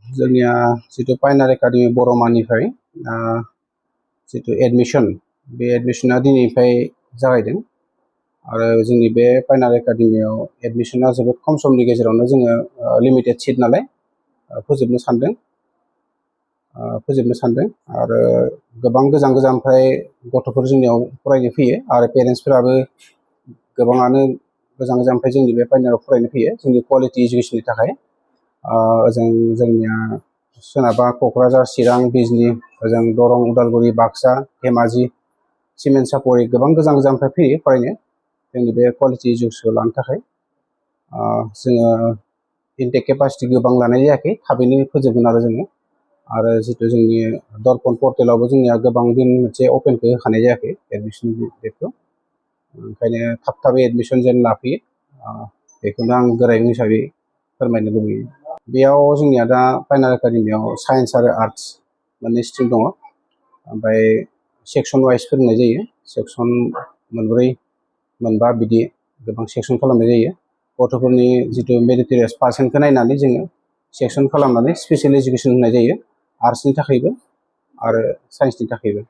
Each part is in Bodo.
जोंनिया जितु पायनार एकाडेमि बर'मानिफ्राय जितु एडमिशन बे एडमिशना दिनैनिफ्राय जागायदों आरो जोंनि बे पायनार एकाडेमियाव एडमिशना जोबोद खम समनि गेजेरावनो जोङो लिमिटेड सिट नालाय फोजोबनो सानदों आरो गोबां गोजान गोजाननिफ्राय गथ'फोर जोंनियाव फरायनो फैयो आरो पेरेन्टसफोराबो गोबाङानो गोजान गोजाननिफ्राय जोंनि बे पायनाराव फरायनो फैयो जोंनि क्वालिटि एजुकेशननि थाखाय जोंनिया सोनाबा क'क्राझार चिरां बिजनि ओजों दरं उदालगुरि बाक्सा धेमाजि सिमेन्ट सापरि गोबां गोजान गोजाननिफ्राय फैयो फरायनो जोंनि बे क्वालिटि एजुकेशनखौ लानो थाखाय जोङो इनटेक केपासिटि गोबां लानाय जायाखै थाबैनो फोजोबगोन आरो जितु जोंनि दर्पन पर्टेलावबो जोंनिया गोबां दिन मोनसे अपेनखौ होखानाय जायाखै एडमिशन डेटखौ ओंखायनो थाब एडमिशन जेन लाफैयो बेखौनो आं गोरायुं हिसाबै फोरमायनो लुबैयो बेयाव जोंनिया दा पायनार एकाडेमियाव साइन्स आरो आर्ट्स मोननै स्ट्रिम दङ ओमफ्राय सेक्सन वाइज फोरोंनाय जायो सेक्सन मोनब्रै मोनबा बिदि गोबां सेक्सन खालामनाय जायो गथ'फोरनि जितु मेरिटरियास पार्सेन्टखौ नायनानै जोङो सेक्सन खालामनानै स्पेसियेल एजुकेशन होनाय जायो आर्ट्सनि थाखायबो आरो साइन्सनि थाखायबो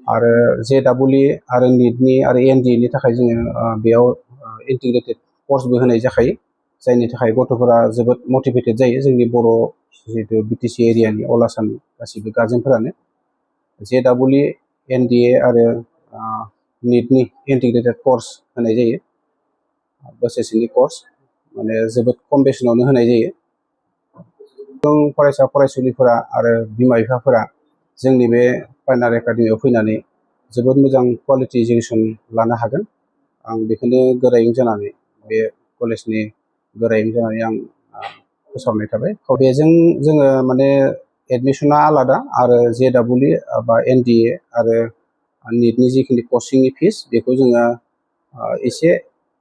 आरो JEE आरो नीटनि आरो NDA नि थाखाय जोङो बेयाव इन्टिग्रेटेड कर्सबो होनाय जाखायो जायनि थाखाय गथ'फोरा जोबोद मटिभेटेड जायो जोंनि बर' जितु BTC एरियानि अल आसामनि गासिबो गार्जेनफोरानो JEE NDA आरो नीटनि इन्टिग्रेटेड कर्स होनाय जायो बोसोरसेनि कर्स माने जोबोद खम बेसेनावनो होनाय जायो जों फरायसा फरायसुलिफोरा आरो बिमा बिफाफोरा जोंनि बे पायनार एकाडेमियाव फैनानै जोबोद मोजां क्वालिटि एजुकेशन लानो हागोन आं बेखौनो गोरायुं जानानै बे कलेजनि गोरायुं जानानै आं फोसावनाय थाबाय बेजों जोङो माने एडमिशना आलादा आरो JEE बा NDA आरो नीटनि जिखिनि कचिंनि फिस बेखौ जोङो एसे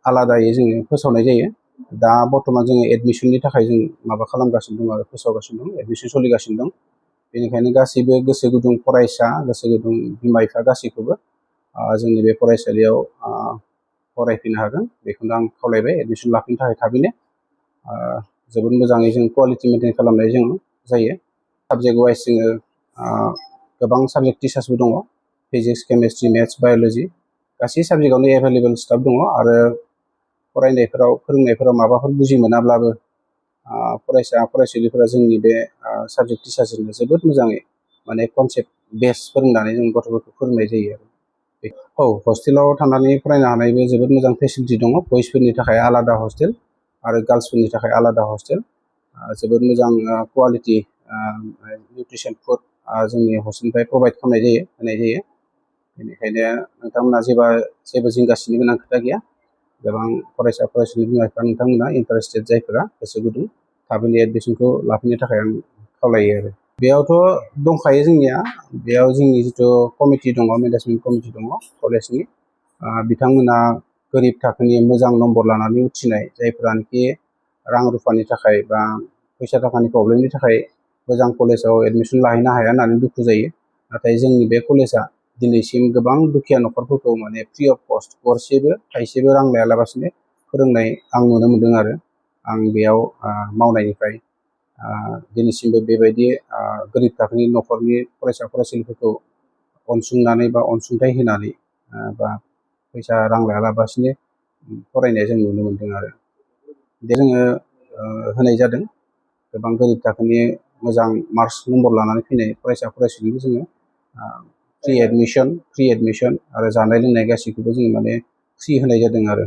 आलादायै जोङो फोसावनाय जायो दा बर्थमान जोङो एडमिशननि थाखाय जों माबा खालामगासिनो दं आरो फोसावगासिनो दं एडमिशन सोलिगासिनो दं बेनिखायनो गासैबो गोसो गुदुं फरायसा गोसो गुदुं बिमा बिफा गासैखौबो जोंनि बे फरायसालियाव फरायफैनो हागोन बेखौनो आं खावलायबाय एडमिशन लाफैनो थाखाय थाबैनो जोबोद मोजाङै जों क्वालिटि मेनटेन खालामनाय जों जायो साबजेक्ट वाइज जोङो गोबां साबजेक्ट टिचार्सबो दङ फिजिक्स केमेस्ट्रि मेथ्स बाय'लजि गासै साबजेक्टआवनो एभेलेबल स्टाफ दङ आरो फोरोंनायफोराव माबाफोर बुजि मोनाब्लाबो फरायसा फरायसुलिफोरा जोंनि बे साबजेक्ट टिचार्सजोंनो जोबोद मोजाङै माने कनसेप्ट बेस फोरोंनानै जों गथ'फोरखौ फोरोंनाय जायो आरो हस्टेलाव थानानै फरायनो हानायबो जोबोद मोजां फेसिलिटि दङ बयसफोरनि थाखाय आलादा हस्टेल आरो गार्लसफोरनि थाखाय आलादा हस्टेल जोबोद मोजां क्वालिटि निउट्रिसन फुड जोंनि हस्टेलनिफ्राय प्रभाइड होनाय जायो बेनिखायनो नोंथांमोना जेबो जिंगासिनो गोनां खोथा गैया गोबां फरायसा फरायसुलि बिमा बिफा नोंथांमोना इन्टारेस्टेड जायफोरा गोसो गुदुं थाबैनो एडमिशनखौ लाफैनो थाखाय आं खावलायो आरो बेयावथ' दंखायो जोंनिया बेयाव जोंनि जितु कमिटि दङ मेनेजमेन्ट कमिटि दङ कलेजनि बिथांमोना गोरिब थाखोनि मोजां नम्बर लानानै उथ्रिनाय जायफोरानोखि रां रुफानि थाखाय बा फैसा थाखानि प्रब्लेमनि थाखाय मोजां कलेजाव एडमिशन लाहैनो हाया होननानै दुखु जायो नाथाय जोंनि बे कलेजा दिनैसिम गोबां दुखिया न'खरफोरखौ माने फ्रि अफ कस्ट गरसेबो थाइसेबो रां लायालाबासिनो फोरोंनाय आं नुनो मोनदों आरो आं बेयाव मावनायनिफ्राय दिनैसिमबो बेबायदि गोरिब थाखोनि न'खरनि फरायसा फरायसुलिफोरखौ अनसुंनानै बा अनसुंथाइ होनानै बा फैसा रां लायालाबासिनो फरायनाय जों नुनो मोनदों आरो जोङो होनाय जादों गोबां गोरिब थाखोनि मोजां मार्कस नम्बर लानानै फैनाय फरायसा फरायसुलिखौ जोङो फ्रि एडमिशन आरो जानाय लोंनाय गासैखौबो जों माने फ्रि होनाय जादों आरो